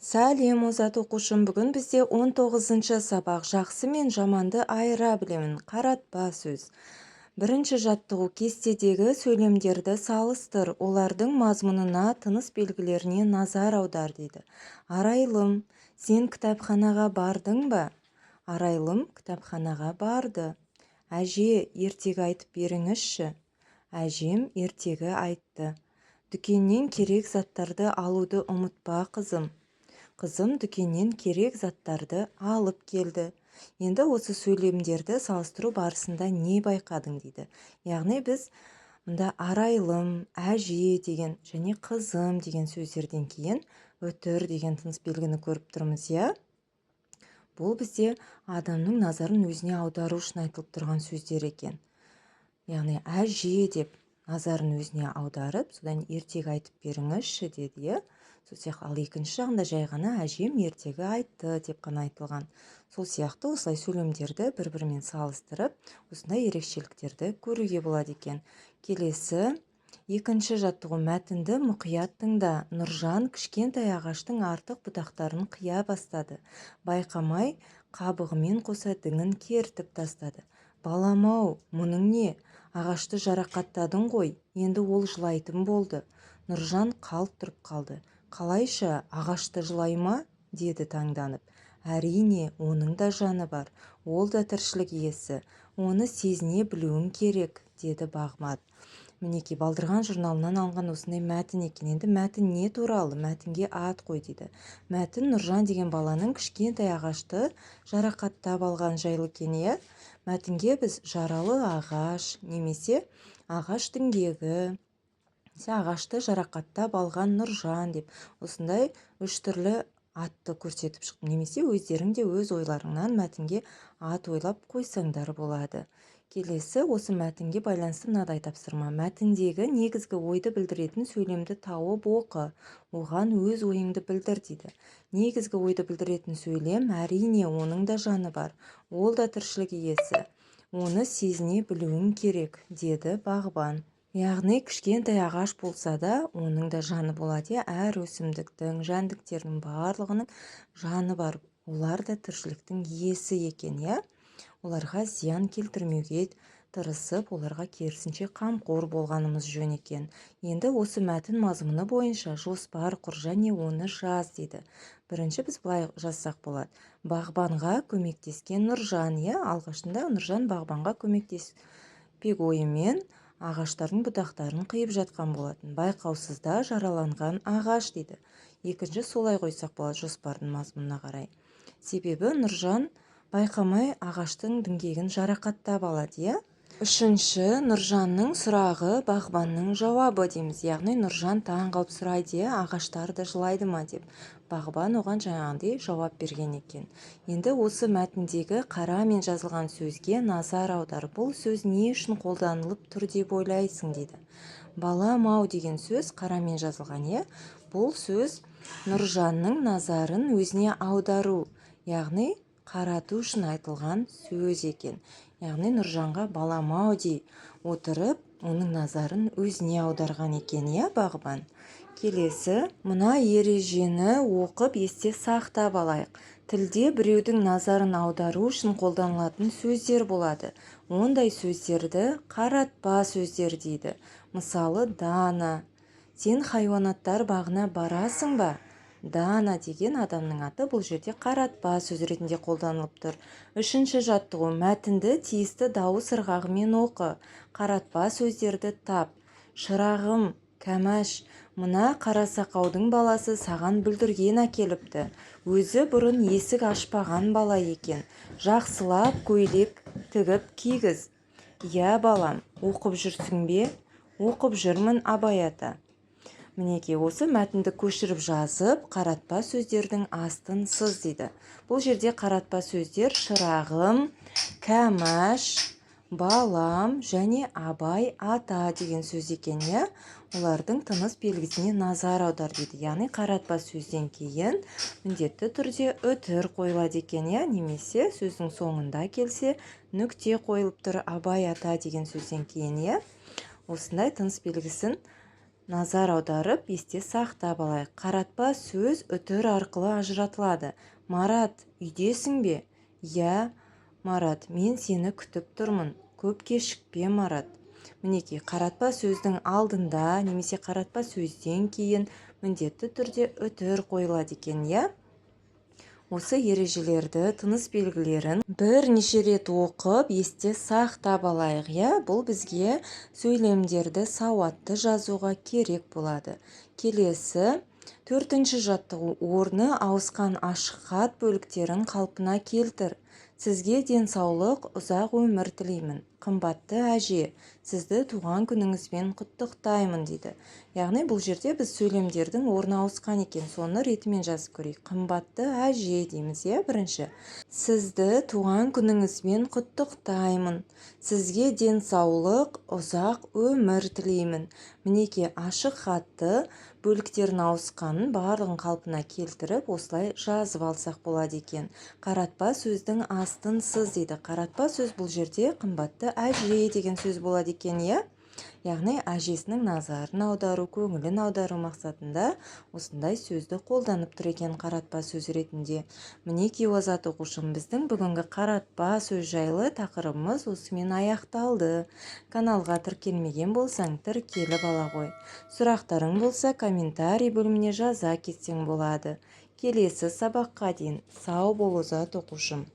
Сәлем, озат оқушым! Бүгін бізде 19-шы сабақ, «Жақсы мен жаманды айыра білемін». Қаратпа сөз. Бірінші жаттығу: кестедегі сөйлемдерді салыстыр, олардың мазмұнына, тыныс белгілеріне назар аудар дейді. Арайлым, сен кітапханаға бардың ба? Арайлым кітапханаға барды. Әже, ертегі айтып беріңізші. Әжем ертегі айтты. Дүкеннен керек заттарды алуды ұмытпа, қызым. Қызым дүкеннен керек заттарды алып келді. Енді осы сөйлемдерді салыстыру барысында не байқадың дейді. Яғни біз мұнда «арайлым», «әже» деген және «қызым» деген сөздерден кейін үтір деген тыныс белгіні көріп тұрмыз, иә. Бұл бізде адамның назарын өзіне аудару үшін айтылып тұрған сөздер екен. Яғни «әже» деп назарын өзіне аударып, содан «ертегі айтып беріңізші» деді, иә, сол сияқты. Ал екінші жағында жай ғана «әжем ертегі айтты» деп қана айтылған. Сол сияқты осылай сөйлемдерді бір бірімен салыстырып, осындай ерекшеліктерді көруге болады екен. Келесі екінші жаттығу: мәтінді мұқият тыңда. Нұржан кішкентай ағаштың артық бұтақтарын қия бастады. Байқамай қабығымен қоса діңін кертіп тастады. «Балам-ау, мұның не? Ағашты жарақаттадың ғой, енді ол жылайтын болды». Нұржан қалт тұрып қалды. «Қалайша, ағаш та жылай ма?» – деді таңданып. «Әрине, оның да жаны бар, ол да тіршілік иесі. Оны сезіне білуің керек», – деді бағбан. Мінекей, «Балдырған» журналынан алынған осындай мәтін екен. Енді мәтін не туралы? Мәтінге ат қой дейді. Мәтін Нұржан деген баланың кішкентай ағашты жарақаттап алған жайлы екен, иә. Мәтінге біз «жаралы ағаш» немесе «ағаш діңгегі», «ағашты жарақаттап алған Нұржан» деп осындай үш түрлі атты көрсетіп шықтым. Немесе өздерің де өз ойларыңнан мәтінге ат ойлап қойсаңдар болады. Келесі осы мәтінге байланысты мынадай тапсырма: мәтіндегі негізгі ойды білдіретін сөйлемді тауып оқы, оған өз ойыңды білдір дейді. Негізгі ойды білдіретін сөйлем: «Әрине, оның да жаны бар, ол да тіршілік иесі. Оны сезіне білуің керек», – деді бағбан. Яғни кішкентай ағаш болса да, оның да жаны болады, иә. Әр өсімдіктің, жәндіктердің барлығының жаны бар, олар да тіршіліктің иесі екен, иә. Оларға зиян келтірмеуге тырысып, оларға керісінше қамқор болғанымыз жөн екен. Енді осы мәтін мазмұны бойынша жоспар құр және оны жаз дейді. Бірінші біз былай жазсақ болады: бағбанға көмектескен Нұржан, иә. Алғашында Нұржан бағбанға көмектеспек ойымен ағаштардың бұтақтарын қиып жатқан болатын. Байқаусызда жараланған ағаш дейді. Екінші солай қойсақ болады жоспардың мазмұнына қарай, себебі Нұржан байқамай ағаштың діңгегін жарақаттап алады, иә. Үшінші: Нұржанның сұрағы, бағбанның жауабы дейміз. Яғни Нұржан таң қалып сұрайды, иә, ағаштар да жылайды ма деп. Бағбан оған жаңағындай жауап берген екен. Енді осы мәтіндегі қарамен жазылған сөзге назар аудар. Бұл сөз не үшін қолданылып тұр деп ойлайсың дейді. «Балам-ау» деген сөз қарамен жазылған, иә. Бұл сөз Нұржанның назарын өзіне аудару, яғни қарату үшін айтылған сөз екен. Яғни Нұржанға «балам-ау» дей отырып, оның назарын өзіне аударған екен, иә, бағбан. Келесі мына ережені оқып, есте сақтап алайық. Тілде біреудің назарын аудару үшін қолданылатын сөздер болады. Ондай сөздерді қаратпа сөздер дейді. Мысалы, Дана, сен хайуанаттар бағына барасың ба? Дана деген адамның аты бұл жерде қаратпа сөз ретінде қолданылып тұр. Үшінші жаттығу: мәтінді тиісті дауыс ырғағымен оқы, қаратпа сөздерді тап. Шырағым Кәмәш, мына қарасақаудың баласы саған бүлдірген әкеліпті. Өзі бұрын есік ашпаған бала екен. Жақсылап көйлек тігіп кигіз. Иә, балам, оқып жүрсің бе? Оқып жүрмін, Абай ата. Мінекей, осы мәтінді көшіріп жазып, қаратпа сөздердің астын сыз дейді. Бұл жерде қаратпа сөздер «шырағым», «Кәмәш», «балам» және «Абай ата» деген сөз екен, иә. Олардың тыныс белгісіне назар аудар дейді. Яғни қаратпа сөзден кейін міндетті түрде үтір қойылады екен, иә, немесе сөздің соңында келсе, нүкте қойылып тұр «Абай ата» деген сөзден кейін, иә. Осындай тыныс белгісін Назар аударып, есте сақтап алайық. Қаратпа сөз үтір арқылы ажыратылады. Марат, үйдесің бе? Иә, Марат, мен сені күтіп тұрмын. Көп кешікпе, Марат. Мінекей, қаратпа сөздің алдында немесе қаратпа сөзден кейін міндетті түрде үтір қойылады екен, иә. Осы ережелерді, тыныс белгілерін бірнеше рет оқып, есте сақтап алайық, иә. Бұл бізге сөйлемдерді сауатты жазуға керек болады. Келесі, төртінші жаттығу. Орны ауысқан ашық хат бөліктерін қалпына келтір. Сізге денсаулық, ұзақ өмір тілеймін. Қымбатты әже, сізді туған күніңізбен құттықтаймын, дейді. Яғни бұл жерде біз сөйлемдердің орны ауысқан екен, соны ретімен жазып көрейік. Қымбатты әже дейміз, иә, бірінші. Сізді туған күніңізбен құттықтаймын. Сізге денсаулық, ұзақ өмір тілеймін. Мінекей, ашық хатты бөліктерін ауысқанын барлығын қалпына келтіріп, осылай жазып алсақ болады екен. Қаратпа сөздің астын сыз, дейді. Қаратпа сөз бұл жерде қымбатты әже деген сөз болады екен, иә. Яғни әжесінің назарын аудару, көңілін аудару мақсатында осындай сөзді қолданып тұр екен қаратпа сөз ретінде. Мінекей, озат оқушым, біздің бүгінгі қаратпа сөз жайлы тақырыбымыз осымен аяқталды. Каналға тіркелмеген болсаң, тіркеліп ала ғой. Сұрақтарың болса, комментарий бөліміне жаза кетсең болады. Келесі сабаққа дейін сау бол, озат оқушым.